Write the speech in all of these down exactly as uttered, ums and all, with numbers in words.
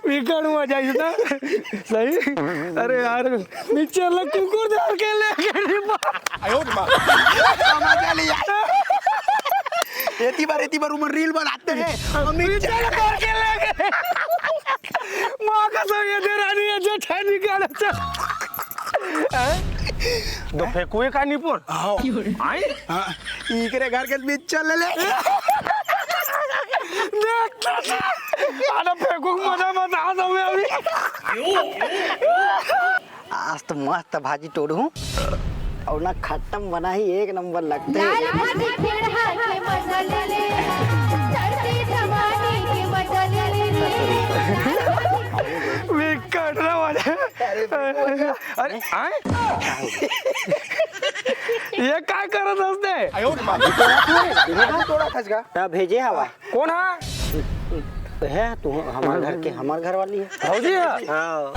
विकट मजा आइस ना। सही। अरे यार, मिक्सचर ला कुकुर धर के ले गे रे बाप। समझ लिया। एती बार, एती बार उमन रील बनाते हैं। मिक्सचर धर के ले गे। माँ कसम, ये देरानी है, जेठानी का लड़का। हैं? तो फेंकू का निपुण? हाँ। आई? हाँ। इकरे घर के मिक्सचर ले ले। देख, देख। अरे फेंकू, मजा मत आ दो मैं अभी। आज तो मस्त भाजी टोड़हूँ अउ ना खट्टा म बनाही, एक नंबर लगथे। लाल भाजी खेड़हा के मजा ले ले, चढ़ते जवानी के मजा ले ले रे। विकट ना वाले। अरे, आय? ये काय करत हस ते? तोड़ा खस का? त भेजे हवा। कोन हा? हे, तू हमर घर के, हमर घर वाली हे। भौजी हे? हाँ।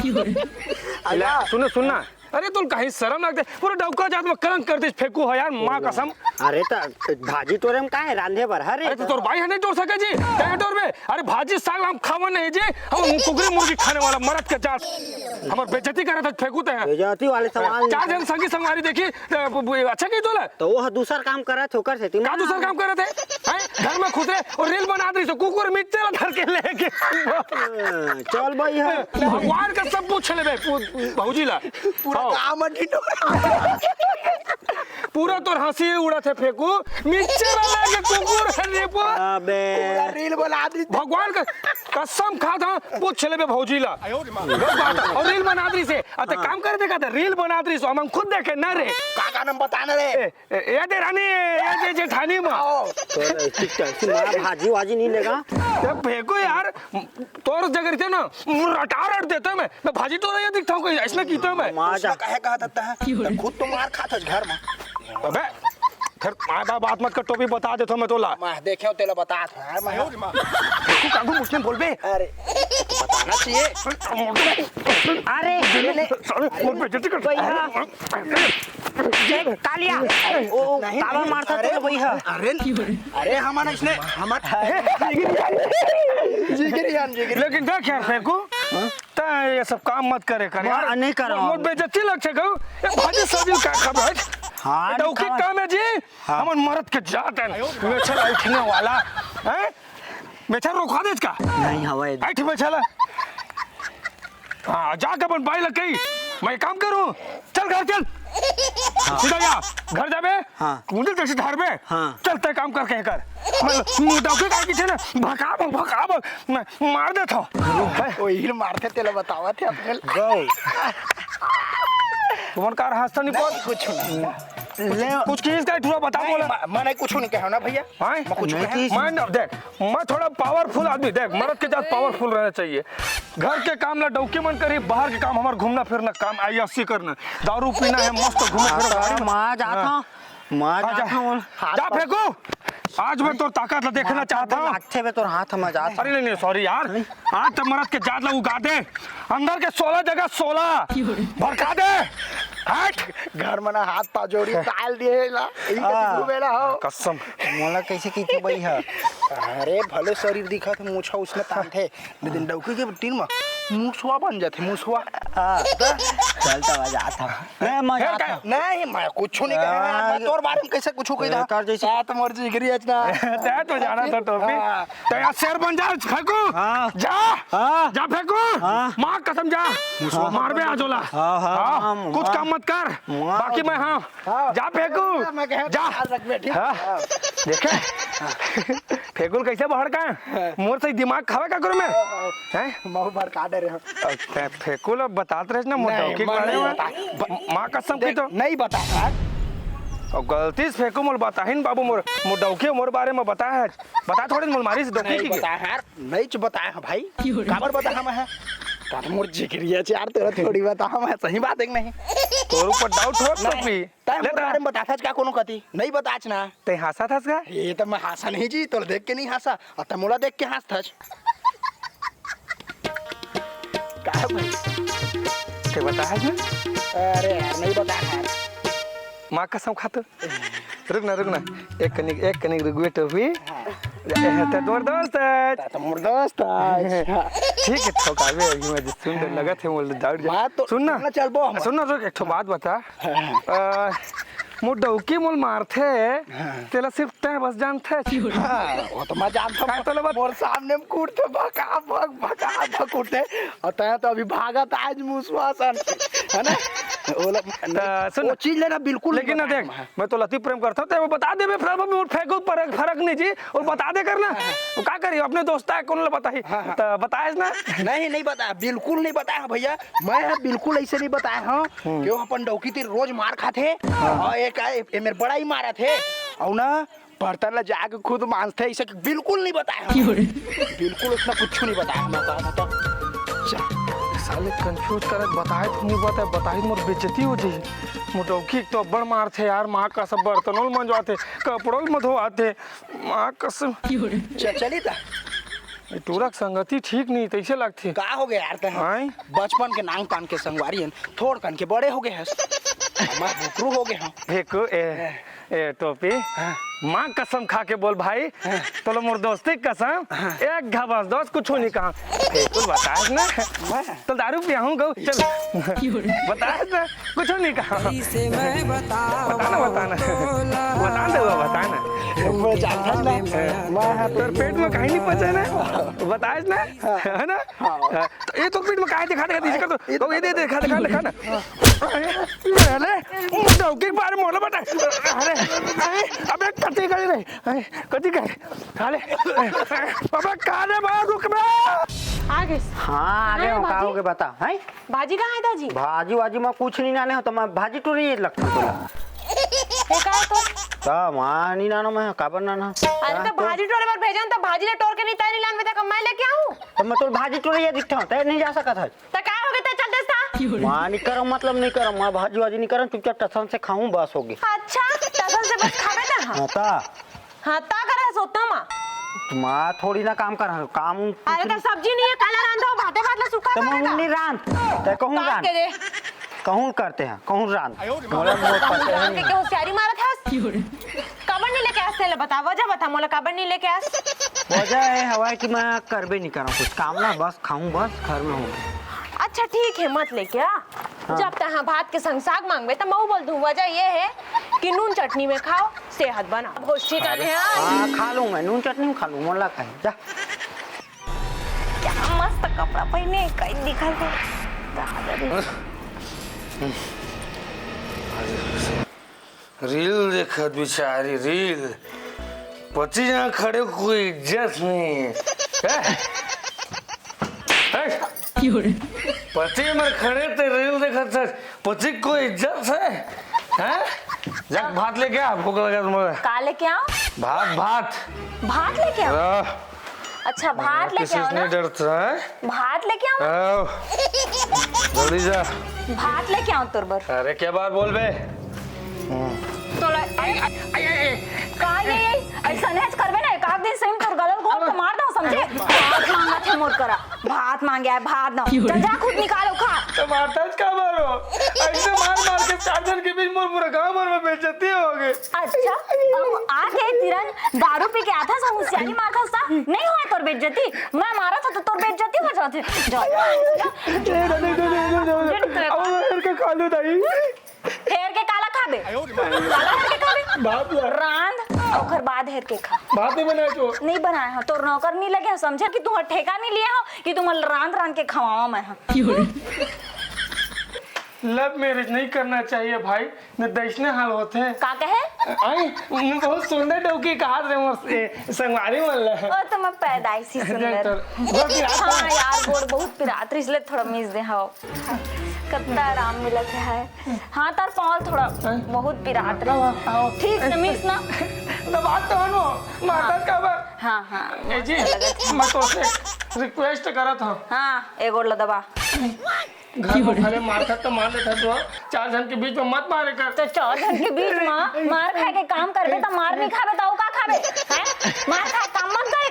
अल्लाह, सुन, सुन ना। अरे, तोला कहीं शरम लगथे? पूरा डौका जात म कलंक कर दिस फेंकू ह यार, माँ कसम। अरे, त भाजी टोरे म का हे, रांधे बर हरे? अरे, त तोर बाई ह नहीं टोर सके जी? तैं टोरबे? अरे, भाजी साग हम खावन नहीं जी, हम कुकरी मुर्गी खाने वाला मरद के जात। हमर बेइज्जती करत हस फेंकू तैं। बेइज्जती वाले सवाल चार नहीं। जन संगी संगवारी देखी, त ब-, ब-, अच्छा कही तोला? त वो ह दूसर काम करत हे, ओकर सेती का दूसर काम करत हे? हैं? घर में खुसरे अउ रील बनात रहिस, कुकुर मिक्सचर धर के लेगे। हाँ, चल भाई, हाँ। भगवान का सब पूछ लेबे, पू-, भौजी ला। पूरा हाँ। गाँव में ढिंडोरा। पूरा तोर हंसी उड़त हे फेंकू, मिक्सचर वाला के कुकुर हे रे बा। अबे। पूरा रील बनात रहिस। भगवान का कसम खात हंव, पूछ लेबे भौजी ला। गलत बात हे। अउ रील बनात रहिस हे। अते हाँ। काम कर देखा त, रील बनात रहिस हे, हम खुद देखे ना रे। का, का नाम बताना रे? ए, ए, ए देरानी, ए जे-, जेठानी माँ। आओ। तोर ऐसी तैसी माँ भाजी वाजी नहीं लेगा। ए फेंकू यार, तोर जगह रहते ना, रटा रट देते मैं। मैं भाजी टोरा ये दिखता हूँ कोई, ऐसने कीते मैं। माँ जा। उसमें काहे कहा था तैं? तैं खुद तो मार खात हस घर में। अबे, फिर माँ बा-, बात मत कर, टोपी बता देता हूँ मैं तोला। मैं देखे हो तेला बता था यार मैं। फेंकू काकू मुझसे बोलबे। अरे, बताना चाहिए। अरे, ले, ले। साले, मोर बेइज्जती कर। भैया। ए, कालिया। ओ, ओ, नहीं, ताला नहीं, मारता अरे, तो वही है। अरे, अरे, हमन इसने, हमन जिगरी यान, जिगरी। लेकिन देख यार, फेंकू, तैं ये सब काम मत करे कर यार। मैं नहीं कर रहा हूँ। मोर बेइज्जती लगथे कहूँ। ए, भाजी सब्जी का खाबे? हाँ, डौकी खावा। काम हे जी। हाँ। हमन मरद के जात हन। मेछा ला उठने वाला। हैं? मेछा रोका देच का? नहीं, हवा है। ऐठ मेछा ला। हाँ, जाके अपन बाई ला कही, मैं काम करूँ, चल घर चल। हाँ। सीधा जा, घर जाबे, हाँ। कुंडल जैसे धरबे, हाँ। चल तैं काम करके कर। मैं मुंह डौके काहे की थे ना, भगाबो, भगाबो, मैं मार देता हूँ। ओ, हीर मारथे, तेला बतावत हे अपने। गौ। तुमन कार हंसता नहीं नहीं, पर? कुछ नहीं। ले। कुछ चीज का ठुआ बता नहीं, बोला। मैं, मैं नहीं कुछ नहीं कहा ना भैया। हाँ? मैं कुछ नहीं कहा। की मैं न-, देख, मैं थोड़ा पावरफुल आदमी, देख, मर्द के जात पावरफुल रहना चाहिए। घर के काम ला डौकी मन करी, बाहर के काम हमार घूमना फिरना काम, ऐसी करना, दारू पीना है, मस्त घूमे फिरे गाड़ी में। माँ जाता हाँ। हूँ। माँ हाँ, जा। जाता हूँ। जा फेंकू। आज मैं तोर ताकत ला देखना चाहता हूँ। लागथे बे तोर हाथ में जात। अरे नहीं, नहीं, सॉरी यार। आज तो मर्द के जात ला उगा दे। अंदर के सोलह जगह सोलह। भड़का दे। हट। घर में ना हाथ पाँव जोड़ी डाल दिए ला। यही हाँ। कति घूमे ला हो। कसम। मोला कैसे की थे भाई है? अरे भले शरीर दिखत हे, मूछा उसने तान थे। लेकिन डौकी के टीन में मूसवा बन जाथे, मूसवा। हाँ। चल तो आ जाता। मैं मजा आता। नहीं, मैं कुछ नहीं कहा। मैं तोर बारे में कैसे कुछ कही था? एकर जैसे तैं तो मोर जिगरी अच ना। तैं तो जाना था टोपी। हाँ। तैं आज शेर बन जा, फेंकू। हाँ। जा। हाँ। जा फेंकू। हाँ। माँ कसम जा। हाँ। मारबे आज ओला। हाँ, हाँ, हाँ। हाँ, कुछ माँ। काम मत कर। माँ। बाकी मैं हाँ। हाँ। जा फेंकू। मैं कहा जा। ख्याल रखबे, ठीक? हाँ। हाँ। देखे? फेंकू ल कैसे भड़का? हाँ। मोर सही दिमाग खावे का करूँ मैं? हाँ, हाँ। हैं? महू भड़का दे रहे हो। अच्छा, फेंकू ल बतात रहे ना, मोर नहीं, डौकी के मैं बारे नहीं में। बता। ब-, माँ कसम की देख, तो। नहीं बता यार। अउ गलती से फेंकू मोला बताहिन बाबू, मोर, मोर डौकी मोर बारे में बताहे। बता थोड़े मोला मारिस डौकी नहीं की के। बता यार, नहीं च बताए हैं भाई। काबर बताहा मैं है? का मोर जिगरी हे यार, तोला थोड़ी बताहा मैं, सही बात हे कि नहीं? तोर ऊपर डाउट हो तो नहीं। भी। तैं ले मोर ता। बारे में बताथस का कोनो कती? नहीं बताच ना। तैं हाँसत हस का? ये तो मैं हाँसा नहीं जी, तोला देख के नहीं हाँसा, अउ तैं मोला देख के हाँसथस। का भाई? तैं बताहस ना? अरे यार, नहीं बताहा यार। माँ कसम खा तो। रुक ना, रुक ना। एक कनिक, एक कनिक रुकबे टोपी। हाँ। ए, त तोर दोस्त है। त मोर दोस्त है। ठीक है, ठोकाबे अभी मैं, सुन, लगत है मोला डाउट। मैं तो सुन ना, सुन ना, चलबो हम। सुन ना, रुक, एक ठो बात बता। अ, मोर डौकी मोला मारथे, हाँ। तेला सिर्फ तैं बस जानथे। हाँ, वो तो मैं जानथों। काय तोला बत- मोर सामने में कूटथे, भका भक, भका भक कूटथे। अउ तैं तो अभी भागत आज मुसवा सन, है ना? वो ल-, त सुन वो ना। चीज लेना बिल्कुल लेकिन नहीं ना देख, बताया मैं। मैं तोला अति प्रेम करथों, तैं वो बता देबे, फिर अब मोर फेंको फरक, फरक नहीं जी, और बता दे करना। वो का करी, अपने दोस्त आय, कौन ला बताही? हाँ, हाँ। त बताएस ना। नहीं, नहीं बताया, बिल्कुल नहीं बताया भैया। मैं बिल्कुल ऐसे नहीं बताया हूँ कि वो अपन डौकी तीर रोज मार खाथे। हाँ। और एक आय, ये मेर बड़ा ही मारथे। और ना, बर्तन ला जाके खुद मांजथे, ऐसे बिल्कुल नहीं बताया हूँ। बिल्कुल उसने कुछ नहीं बताया, मैं कहा था। चल। साले confuse करत, बताए तो नहीं बताए, बताए तो मोर बेइज्जती हो जाही। मोर डौकी एक तो अब्बड़ मारथे यार, माँ कसम बर्तनों ल मंजवाथे, कपड़ों ल मंजवाथे, माँ कसम। चल, चली ता। ए टूरा के संगति ठीक नहीं, तैसे लगथे। का हो गया यार तैं? आय? बचपन के नांग पान के संगवारी हन, थोड़ कन के बड़े हो गए हस। मैं बुकरू हो गए हूँ। फेंकू, ए, ए। ए टोपी, हाँ। माँ कसम खा के बोल भाई, हाँ। तोला मोर दोस्ती कसम, हाँ। एक घाव बस दोस्त कुछू नहीं कहा। फेंकू बताएस ना, मैं? तो दारू पिया हूँ गऊ, चल। बताएस ना, कुछू नहीं कहा। कैसे मैं बताऊं बता ना, बता ना। तोला। बता दे, बता ना। मैं जानता ना। मैं हाँ, तोर पेट में कहीं नहीं पचा ना। बताएस ना, हाँ। है ना? हाँ। हाँ, तो ये तो पेट में काहे दिखा, दिखा, दिखा, तो, ये तो ये दे, दिखा, दिखा, दिखा ना। अरे, डौकी के बारे में बोला बेटा। अरे, अरे, अबे कति करे रे? अरे, कति करे? साले, अबे कहाँ रे बाहर रुक बे? आ गए। हाँ, आ गए हाँ, हो, का भाजी। हो गए बता, हैं? भाजी कहाँ है दाजी? भाजी वाजी मैं कुछ नहीं लाने हो, तो मैं भाजी टोरी लगता तोला। ये का है तो? का माँ नहीं लाना मैं, काबर लाना? अरे हाँ, तो तो? भाजी टोरे बर भेजन तो भाजी ला टोर के नहीं तय नहीं लान में तक मैं लेके आऊँ? तो मैं तोर भाजी टोरी ये दिखता हूँ, तय नहीं जा सकता है। तो का हो गया, तो चल देता? माँ नहीं करम, मतलब नहीं करम, मैं भाजी वाजी नहीं करम, चुपचाप टसन से खाऊं, बस हो गया। अच्छा, टसन से बस खावे ना? हाँ, ता। हाँ, ता करे सोता माँ। माँ थोड़ी ना काम कर, काम उम कुछ अरे तो नहीं। सब्जी नहीं है, काला रांधो, भाते भात ला सुखा तो तो मैं रांधो। नहीं रांध, ते कहूँ काट रांध। के दे। कहूँ करते हैं, कहूँ रांध। मोला मोर पता है रांध के नहीं। के होशियारी मारत हस? काबर नहीं लेके आस तेला बता, वजह बता मोला, काबर नहीं लेके आस? वजह है हवा कि मैं करबे नहीं करूँ कुछ काम ना, बस खाऊं, बस घर में हूँ। अच्छा ठीक है, मत लेके आ। हाँ। जब तहाँ भात के संग साग मांगबे त मऊ बोल दूं, वजह ये है कि नून चटनी में खाओ, सेहत बना। अब होश ठिकाने आ। हाँ, खा लूं मैं, नून चटनी में खा लूं, मोला कहे जा। क्या मस्त कपड़ा पहने, कहीं दिखा दे। दादा रे। रील देखत बिचारी, रील। पति जहाँ खड़े कोई इज्जत नहीं है। हैं? हैं? पति मर खड़े ते रील देखत हस, पति कोई इज्जत है? हैं? जा भात लेके आ, भूख लगा तुम्हारा। का लेके आओ? भात, भात। भात लेके आओ? आह। अच्छा, भात लेके किसी से आओ ना। नहीं डरता है? भात लेके आओ ना। आओ। जल्दी जा। भात लेके आओ तोर बर। अरे, क्या बात बोल बे? तो ला, आई, आई, आई, आई। का ये, ये? ऐसा नहीं करबे ना, एक आध दिन सही में तोर गला घोंट के मार दूं, समझे? भात मांगा थे मोर करा। भात मांगे है, भात ना। चल जा, खुद निकालो, खा। तो मारता है, का मारो? ऐसे मार मार के चार जन के बीच मोर पूरा गांव भर में बेइज्जती हो गई। अच्छा, अब आके तिरन दारू पी के आथस, होशियारी मारथस ता? नहीं होय तोर बेइज्जती? मैं मारत हूँ तो तोर बेइज्जती हो जाथे। जा, जा, जा। नहीं, नहीं, नहीं, नहीं, नहीं, नहीं। अब हेर के खा लो, दाई। हेर के काला खाबे? काला हेर के खाबे? भात ला। रांध, ओकर बाद हेर के खा। भात नहीं बनाए तो। नहीं बनाए हो, तोर नौकर नहीं लगे हो, समझे कि तुम ठेका नहीं लिए हो कि तुम रांध रांध के खवावा मैं हो। Love marriage नहीं करना चाहिए भाई, नहीं तो ऐसने हाल होते हैं। का कहे? आई, बहुत सुंदर डौकी कहा रे मोर से, संगवारी मन ला। ओ तो मैं पैदाइशी सुंदर। देख तो, बहुत ही आता हाँ है। यार, गोड़ बहुत पिरात रहिस, इसलिए थोड़ा मीस दे हव। कतना आराम मिलत है। हाँ, तार पाँव थोड़ा हैं? बहुत पिरात रहिस। आओ, आओ। ठीक से मीस ना। दबा तो हनो, माता हाँ। का बा। हाँ, हाँ, ए जी, मस्त लगत है। मैं तो से request करत हूँ। हाँ, ए गोड़ ला दबा। घर में भले मारथस तो मार लेथस तो, चार झन के बीच में मत मारे कर। तो चार झन के बीच में मार खाए के काम करबे तो मार नहीं खाबे तो अउ का खाबे? हैं? मार खाए काम मत करे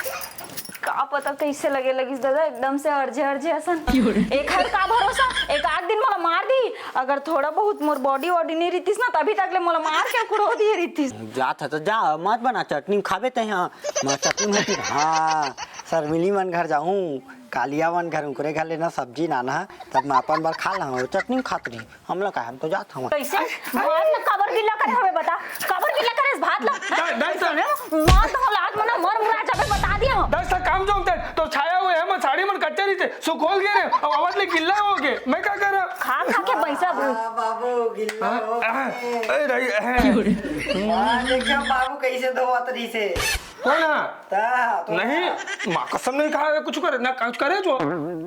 का पता कइसे लगे लगिस दादा, एकदम से अरझे अरझे असन। एकर का भरोसा, एक आध दिन मोला मार दी, अगर थोड़ा बहुत मोर body वॉडी नइ रहितिस ना, तभी तक ले मोला मार के कुड़ो दिए रहितिस। जात ह त जा, मत बना, चटनी खाबे तैं। हाँ, मैं चटनी में फिर, हाँ, शर्मिली मन घर जाहूँ, कालिया मन घर, उनकरे घर ले ना सब्जी लाना, तब मैं अपन बर खा लाहूँ, चटनी में खात रही। हमला का, हम तो जात हवन। कइसे? भात ला काबर गिल्ला करे हवे बता? काबर गिल्ला करे इस भात ला? दा-, दाई साहब। सुने, मार तो लात मना मर मुरा जाबे बता दिया हम। दाई साहब, काम जो होते, तो छाया हुए है, मैं साड़ी मन कच्चे रहिसे, सुखोल गे रे, अब आवाज ले गिल्ला हो गे, मैं का करा? खा खा के भैंसा भू। हाँ, बाबू, गिल्ला हो हाँ, गे। अरे, दाई, हाँ। हाँ, देखिए बाबू कइसे धोवत रहिसे। कोन हा? ता, तो नहीं, का? माँ कसम नहीं कहा, कुछ करे, ना कुछ करे जो।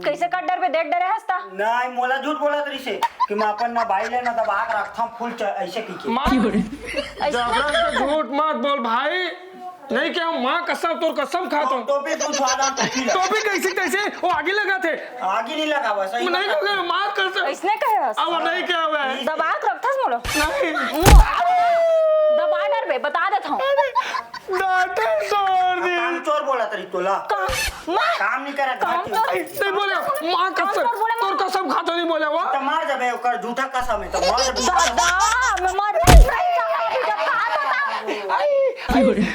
कइसे कर डरबे, देख डरे हस ता? नहीं, मोला झूठ बोलत रहिसे कि मैं अपन ना भाई ले ना दबा के रखथंव फूल च-, अइसे कहिके। माँ, अइसे जबरन के झूठ मत बोल भाई। नहीं क्या, माँ कसम, तोर कसम खात हूँ। टोपी तू छुआ दान टोपी ला। टोपी कइसे, कइसे? वो आगी लगाथे। आगी नहीं लगावा, सही नहीं बता। लगे, माँ कसम। अइसने कहे हस? अब नहीं क्या हुआ है? दबा के रखथस मोला। नहीं। दबा डरबे, बता देत हूँ। डांटे छोड़ दी। काम चोर बोलत रही तोला। का? माँ! काम नहीं करे, काम घर के। चोर। नहीं बोले, माँ कसम, काम चोर बोले, तोर माँ। कसम खात हूँ नहीं बोले वो। तो मार जाबे, ओकर झूठा कसम है, तो मार जाबे। दादा, मैं मर नहीं, नहीं, नहीं, नहीं, नहीं, नहीं, नहीं, नहीं, नहीं, नहीं,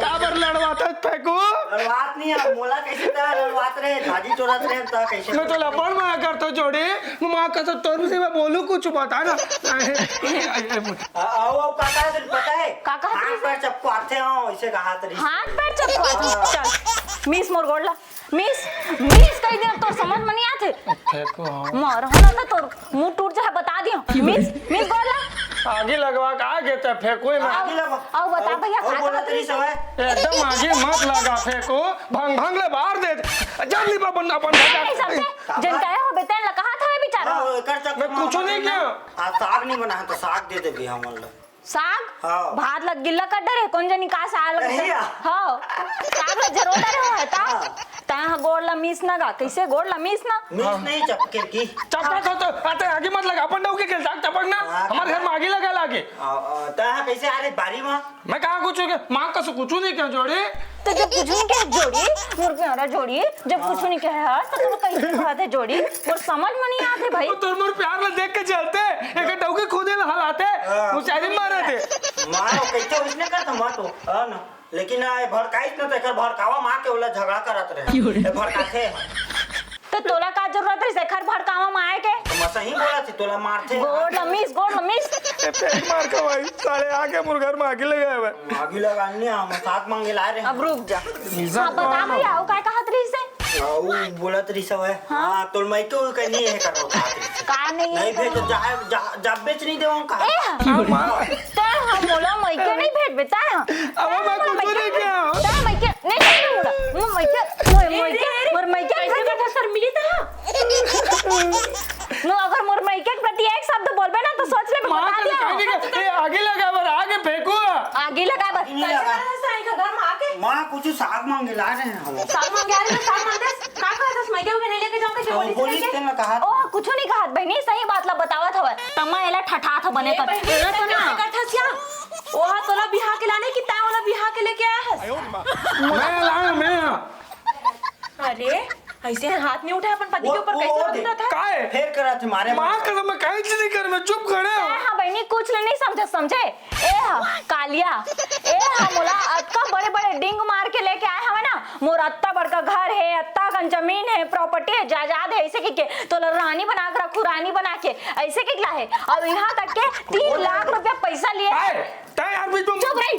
काबर लड़वाथस फेंकू? लड़वात नहीं है, मोला कइसे तरह लड़वात रहे, भाजी चोरत रहे, तो कइसे? मैं तो लपड़ मार करता जोड़ी, माँ कसम तोर से मैं बोलूँ कुछ बता ना। आ, आओ, आओ, का कहत रही, पता है? का कहत रही? हाथ पैर चपकवाथे हो, इसे कहा तरी। हाथ पैर चपकवाथे? हाँ। चल, मीस मोर गोड़ ला। मीस, मीस कही दे, तोर समझ में नहीं आथे। फेंको, हाँ। मर, हो ना तो तोर मुंह टूट जाए, बता दियो। मीस, मीस गोड़ ला। आगी लगवा के आ गए थे, फेंको ही मत। आगी लगवा। आओ, बता भैया, और का बोला कहत तरी रही? समय। एकदम आगी मत लगा, फेंको। भंग, भंग ले बाहर दे। जब नहीं बन, अपन नहीं, नहीं, समझे? जन कहे हो, बेटे, लगा था बेचारा। हाँ, एकर चक्कर मैं में कुछ नहीं किया। आज साग नहीं बना है, तो साग दे दे भी हमन ला। साग? हाँ। भात ला गिल्ला कर डरे, कोन जनी का साग लग नहीं यार। हाँ। साग ला जरूर डरे हो है ता? हाँ। तैं ह गोड़ ला मीस ना गा, कइसे गोड़ ला मीस ना? मीस नहीं चपके की। चपक हो तो, अते आगी मत लगा, अपन डौकी के साग चपक ना, हाँ। हमारे घर में आगी लगा लागे। आ, आ, तैं ह कइसे आ रे बारी में? मैं कहाँ कुछ हो गया? माँ कसम कुछ नहीं किया जोड़ी। तो जब कुछ नहीं कहे जोड़ी, मोर प्यारा जोड़ी, जब कुछ नहीं कहे हस, तो तू कइसे कहत है जोड़ी? मोर समझ में नहीं आते भाई। वो तो मोर प्यार ला देख के चलते, एक डौकी खोदे ला हलाते, हाँ। उचारी मारे थे। मारो, कइसे उसने कर तो मत हो, हाँ ना। लेकिन आ, ये भड़काइस ना तो एकर भड़कावा माँ के ओला झगड़ा करत रहे। क्यों रे? ये भड़काथे। तो तोला का जरूरत रहिस एखर भड़कावा में आए के? तो मैं सही बोला थी, तोला मारथे। गोड़ लमीस, गोड़ लमीस। ए, पेट मार खवाई, साले आके मोर घर में आगी लगाए हुए। आगी लगानी है, हम साग मांगे ला रहे हैं। अब रुक जा। हाँ, बता भैया, वो काय कहत रहिस हे? हाँ, वो बोलत रहिस हे। हाँ। हाँ, तोर माई के वो कहीं नहीं है कर वो कहत रहिस हे। का नहीं है नहीं कर? भेज, जा, जा, जा बेच नहीं देवा कहा। ए, हाँ। हाँ, माँ। तैं ह मोला मइके नहीं भेजबे, तैं ह। अब मैं कुछ नहीं किया। तैं मइके नहीं भेजबे मोला। मोर मइके, मोर मइके, मोर मइके कैसे भेजबे। बेटा शर्मिली तैं ह? नो, अगर मोर मइके के प्रति एक शब्द बोलबे ना, तो सोच ले, मैं माँ बता के दिया। कहीं नहीं किया। ए, आगी लगा बर, आगे फेंको। आगी लगा बर। नहीं लगा। कैसे साईं का घर में आके? माँ, कुछ साग मांगे ला रहे हैं हम। साग मांगे आ रहे हैं, तो साग मांगते हैं। का कहत हस, मइके के नहीं लेके जाऊं, कैसे हाँ, बोली बोली थी तेन कहा। ओ, कुछू नहीं कहत बहिनी, सही बात ला बतावत हवय। त मैं एला ठठात हव बने ए कर। बहिनी, एला तो तेन ना। कैसे करत हस या? ओहा तोला बिहा के लाने कि तैं ओला बिहा के लेके आए हस? मैं लाया, मैं। अरे, ऐसे हाथ नहीं उठाए अपन पति के वो, ऊपर, वो, कैसे वो हाथ दे। उठाता है? काय? फेर करा थे मारे माँ मारे। कसम, मैं काहे चीज नहीं कर, मैं चुप खड़े हूँ। हाँ बहिनी, कुछ ले नहीं समझे, समझे? ए हा, कालिया, ए हा, मोला अतका बड़े-बड़े डिंग मार के लेके आए हवे ना, मोर अत्ता बड़का घर हे, अत्ता कन जमीन हे, प्रॉपर्टी हे, जायदाद हे, ऐसे कहिके तोला रानी बना के रखू, रानी बना के, ऐसे कहिके लाहे। अउ यहाँ तक के तीन लाख रुपया पैसा लिए हे। आए, तैं यार बीच में चुप रही।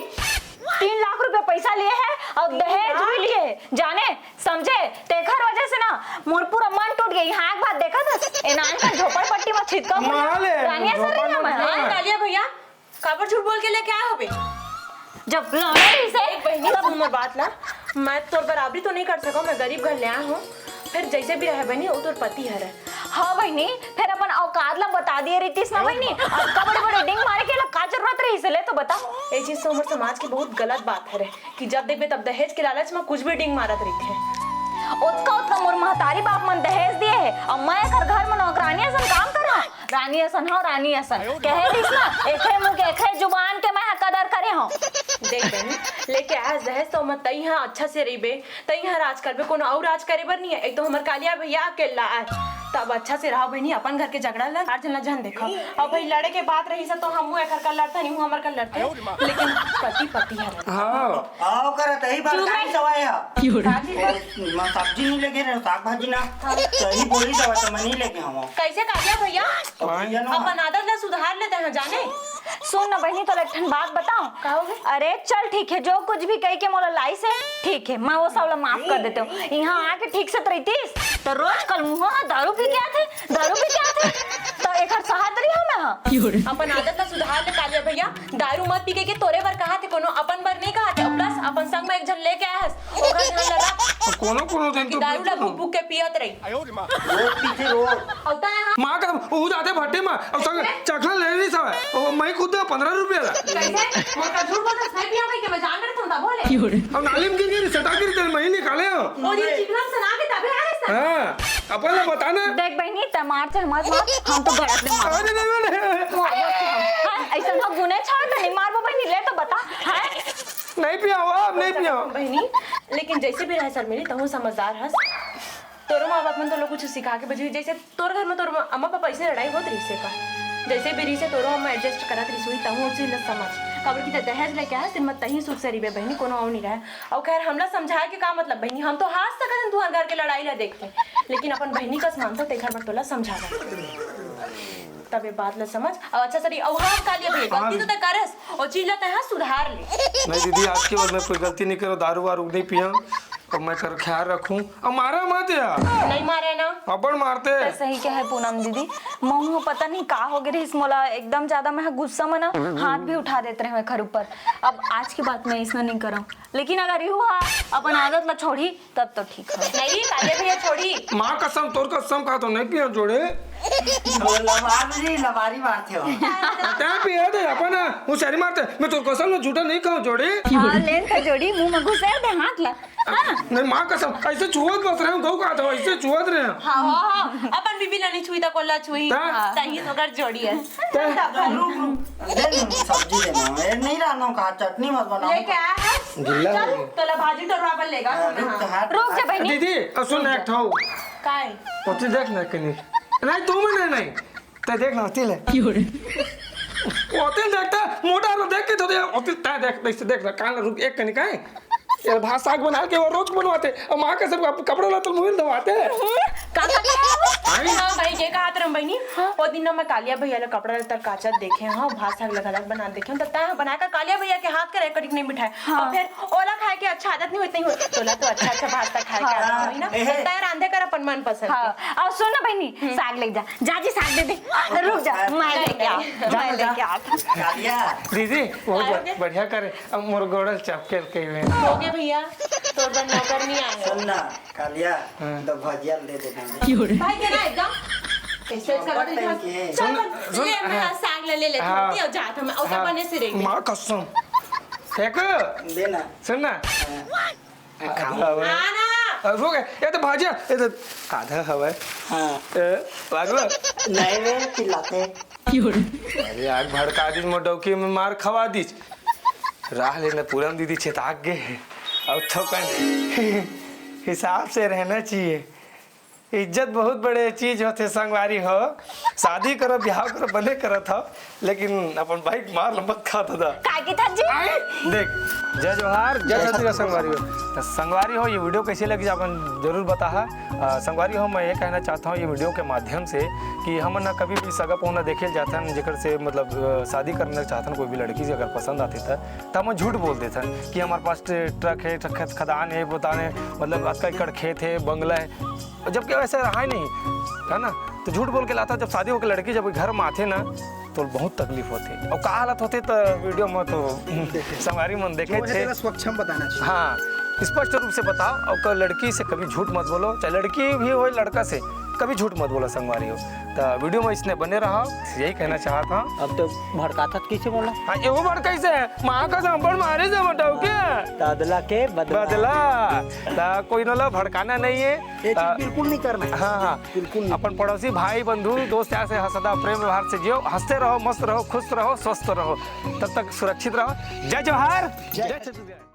तीन लाख रुपया पैसा लिए हे अउ दहेज भी लिए हे, जाने समझे, तेखर वजह से ना मोर पूरा मन टूट गे। यहाँ एक बात देखत हस, ए नान का झोपड़पट्टी में छितका माले, रानिया सर झोपड़ रही है में मैं। हाँ, कालिया भैया, काबर झूठ बोल के लेके आए होबे? जब लड़े रहिस हे, एक बहिनी, तब सुन मोर बात ला, मैं तोर बराबरी तो नहीं कर सकूं, मैं गरीब घर ले आए हूँ, फिर जैसे भी रहे बहिनी, वो तोर पति हरे। हाँ बहिनी, फिर अपन औकात ला बता दिए रहितिस ना बहिनी, अतका बड़े बड़े डिंग मारे के ला का जरूरत रहिस हे, ले तो बता। ये चीज तो हमर समाज के बहुत गलत बात हरे कि जब देखबे तब दहेज के लालच में कुछ भी डिंग मारत रहिथे। ओतका ओतका मोर महतारी बाप मन दहेज दिए हे, अउ मैं एकर घर में नौकरानी असन काम करहूं। रानी असन हव, रानी असन। कहे दिस ना, एखरे मुंह के, एखरे जुबान के मैं ह कदर करे हव। देख बहिनी, लेके आए हस दहेज तो मत तई ह अच्छा से रहिबे, तई ह राज करबे, कोनो अउ राज करे बर नहीं है। एक तो हमर कालिया भैया अकेला आए, तब अच्छा से रहो बहिनी, अपन घर के झगड़ा ल चार झन ल झन देखो। अउ भाई लड़े के बात रहिस तो हमहू एखर कर लड़थन, इहू हमर कर लड़थे, लेकिन पति पति हर। हाँ। आओ करत यही बात चुप रह। सवाए है। मैं सब्जी नहीं लेके रहे, साग भाजी ना। सही बोली दवा तो मैं नहीं लेके आवा। कैसे कालिया भैया? तो भैया ना। अपन आदत ला सुधार लेते हैं जाने। सुन ना बहिनी, तोला एक ठन बात बताओ। का हो गए? अरे चल ठीक है, जो कुछ भी कही के मोला लाइस है, ठीक है, मैं वो सब ला माफ कर देते हूँ। यहाँ आके ठीक से तो रहितिस, तो रोज कल मुँह दारू पी के आथे, दारू पी के आथे, तो एकर सहत रही हो मैं, हाँ। अपन आदत ला सुधार ले कालिया भैया, दारू मत पी के, के तोरे बर कहा थे, कोनो अपन बर नहीं कहा थे। प्लस अपन संग में एक झन लेके आया हस, ओकर ध्यान ल रख। कोनो कोनो दिन कि तो दारू ला भूख भूख के पियत रही। रोज पीथे, रोज। अउ तैं हा? माँ का ऊ जाते भट्टी में, अउ संग चखला ले नहीं सवे। ओ, मैं खुद दे पन्द्रह रुपया ला। कैसे? मोर का झूठ बोलत, मैं पिया भाई के मैं जान रहे तुम बोले। अउ नाली में गिर गिर सटा गिर तेरे मैं निकाले हो। ओ दिन चिकना सना के तबे आ रहे सर। हाँ, अपन ला बता ना। देख बहिनी, तैं मार चाहे मत मार, हम तो गलत नहीं मार। अरे नहीं, नहीं, नहीं। हाँ, ऐसा ना गुने छोड़ तो नहीं मारबो बहिनी, ले तो बता। हाँ? नहीं पिया हो, अब नहीं पिया हो। बहिनी, लेकिन जैसे भी रहे शर्मिली, तहू समझदार हस। तोरो माँ बाप मन तो लोग कुछ सिखा के भेजी, जैसे तोर घर में तोर अम्मा पापा ऐसे लड़ाई होत रहिसे का? जैसे भी रहिसे तोरो अम्मा एडजस्ट करत रहिस हुई, तहू उसे ल समझ। काबर कि ते दहेज लेके आए, सिर्फ तही सुख से रहिबे बहिनी, कोनो अउ नहीं रहे। अउ खैर, हमला समझाए के का मतलब बहिनी? हम तो हाथ सकत हन तुहर घर के लड़ाई ला देख के, लेकिन अपन बहिनी कस मानथन, तेखर बर तोला समझा रहा। तबे बात ला समझ। अउ अच्छा सरी, अउ हाँ कालिया भैया, गलती तो ते करस, ओ चीज ला ते हाँ सुधार ले। नहीं दीदी, आज के बाद मैं कोई गलती नहीं करूँ, दारू वारू नहीं पिया। अब मैं कर ख्याल रखूं। अब मारा मत यार। नहीं मारे ना। अब्बड़ मारते। तो सही कहे पूनम दीदी, महू पता नहीं का हो गए रहिस, मोला एकदम ज्यादा मैं गुस्सा में ना हाथ भी उठा देते रहे खर ऊपर। अब आज के बाद मैं ऐसा नहीं करम, लेकिन अगर यू हा अपन आदत ला छोड़ी तब तो ठीक हो। नहीं कालिया भैया छोड़ी। माँ कसम, तोर कसम का तो नहीं पिया जोड़े। लबारी, लबारी मारते हो। तैं पिया दे अपन, हुशियारी मारते। मैं तोर कसम ना झूठा नहीं खाऊं जोड़े। हाँ, लेन का जोड़ी मुंह में घुसेर दे हाथ ला। नहीं, माँ कसम, ऐसे छुअत बस रहे हो, गऊ का था, ऐसे छुअत रहे हो। हाँ, हाँ, हाँ, अपन बीबी ला नहीं छुई, त कोला छुई। हाँ। चाहिए तो कर जोड़ी है। रुक, रुक, दे दे, सब्जी देना, ये नहीं रहना का, चटनी मत बनाओ। लेके आया है? गिल्ला हो गया। तोला भाजी टोरवा पर लेगा हाँ, खाना। रुक तो, हट। रुक जा बहिनी। दीदी, अब सुन, एक ठाऊ। काय? ओती देख ना कनी। नहीं, तू में नहीं, नहीं। तै देख ना, ओती ले। क्यों रे? ओती देखता, मोटा रो देख के तो दे, ओती तै देख, देख, देख ना, कान रुक, एक कनी काय? ये भात साग बना के वो रोज बनवाते, और माँ का सब कप-, कपड़ा लाते, मुहिल धोवाते। का, का, का? अरे हाँ भाई, ये कहा तरम बहिनी, वो दिन ना मैं कालिया भैया ला कपड़ा लत्ता काचत देखे, हाँ, भात साग लगा लग बना देखे, तो तै बना कर कालिया भैया के हाथ का record नहीं मिठाए। हाँ। और फिर ओला खाए के अच्छा आदत नहीं होती, नहीं होती। तोला तो अच्छा, अच्छा भात साग खाए के हाँ। आदत होई ना, एहे। तो तै रांधे कर अपन मन पसंद हाँ। के। और सुन ना बहिनी, साग ले जा, जा जी साग दे दे। रुक जा, मैं लेके आ, मैं लेके आ। कालिया। दीदी, बहुत काहे? बढ़िया करे, अब मोर गोड़ल चपकेल के में। हो गए भैया, तोर बर नौकर नहीं आए। सुन ना, कालिया, हाँ। दो भजिया दे दे भाई। क्यों रे? भाई के ना एकदम। कैसे चौपट करते टाइम हैं? के। चल, सुन, सुन, ले, मैं हाँ। साग ले, ले लेती हाँ। हूँ, जात हम, और हाँ। बने से रहेंगे। माँ कसम। फेंक। दे ना। सुन ना। हाँ। आधा हवय। आना। अ, रुक, ये तो भाजिया, ये तो आधा हवय। हाँ। ए, लागलो? नहीं रे, चिल्लाते। अरे यार, भड़का दीस मोर डौकी में मार खवा दीस। राह ले न पूनम दीदी छेताक गे हे। अब थोकन हिसाब से रहना चाहिए। इज्जत बहुत बड़े चीज होथे संगवारी हो। शादी करो, बिहाव करो, बने करत हो, लेकिन अपन बाइक मार ल मत खा दादा। काय कहिथस जी? देख, जय जोहार, जय छत्तीसगढ़ संगवारी हो। त संगवारी हो, ये वीडियो कैसे लगी, अपन जरूर बताहा। अ, संगवारी हो, मैं ये कहना चाहता हूँ ये वीडियो के माध्यम से कि हमन न कभी भी सगा पहुना देखे ल जाथन, जेकर से मतलब, अ, शादी करना चाहथन, कोई भी लड़की से अगर पसंद आथे त, त हमन झूठ बोल देथन कि हमारे पास ट्रक है, ट्रक, खदान है, बताने मतलब अतका एकड़ खेत है, बंगला है, जबकि वैसे रहा ही नहीं, है ना? तो झूठ बोल के लाथा। जब शादी होके लड़की जब घर में आथे ना, तो बहुत तकलीफ होथे। और का हालत होथे, तो वीडियो में तो संगवारी मन देखे जो है छे। तेला स्वच्छ हम बताना चाहिए। हाँ, स्पष्ट रूप से बताओ। और क-, लड़की से कभी झूठ मत बोलो, चाहे लड़की भी हो, लड़का से, कभी झूठ मत बोलो संगवारी हो। तो वीडियो में इसने बने रहो, यही कहना चाहता हूँ। अब तो भड़काथस कैसे बोला? हाँ, ये वो भड़काइस हे, माँ का सांपड़ मारे से बताओ क्या? बदला के बदला। बदला। त कोई नला भड़काना नहीं है। ये चीज त बिल्कुल नहीं करना है। हाँ, हाँ। बिल्कुल नहीं। अपन पड़ोसी, भाई, बंधु, दोस्त यार से सदा प्रेम व्यवहार से जियो, हंसते रहो, मस्त रहो, खुश रहो, स्वस्थ रहो, तब तक सुरक्षित रहो। जय जोहार, जय जय छत्तीसगढ़।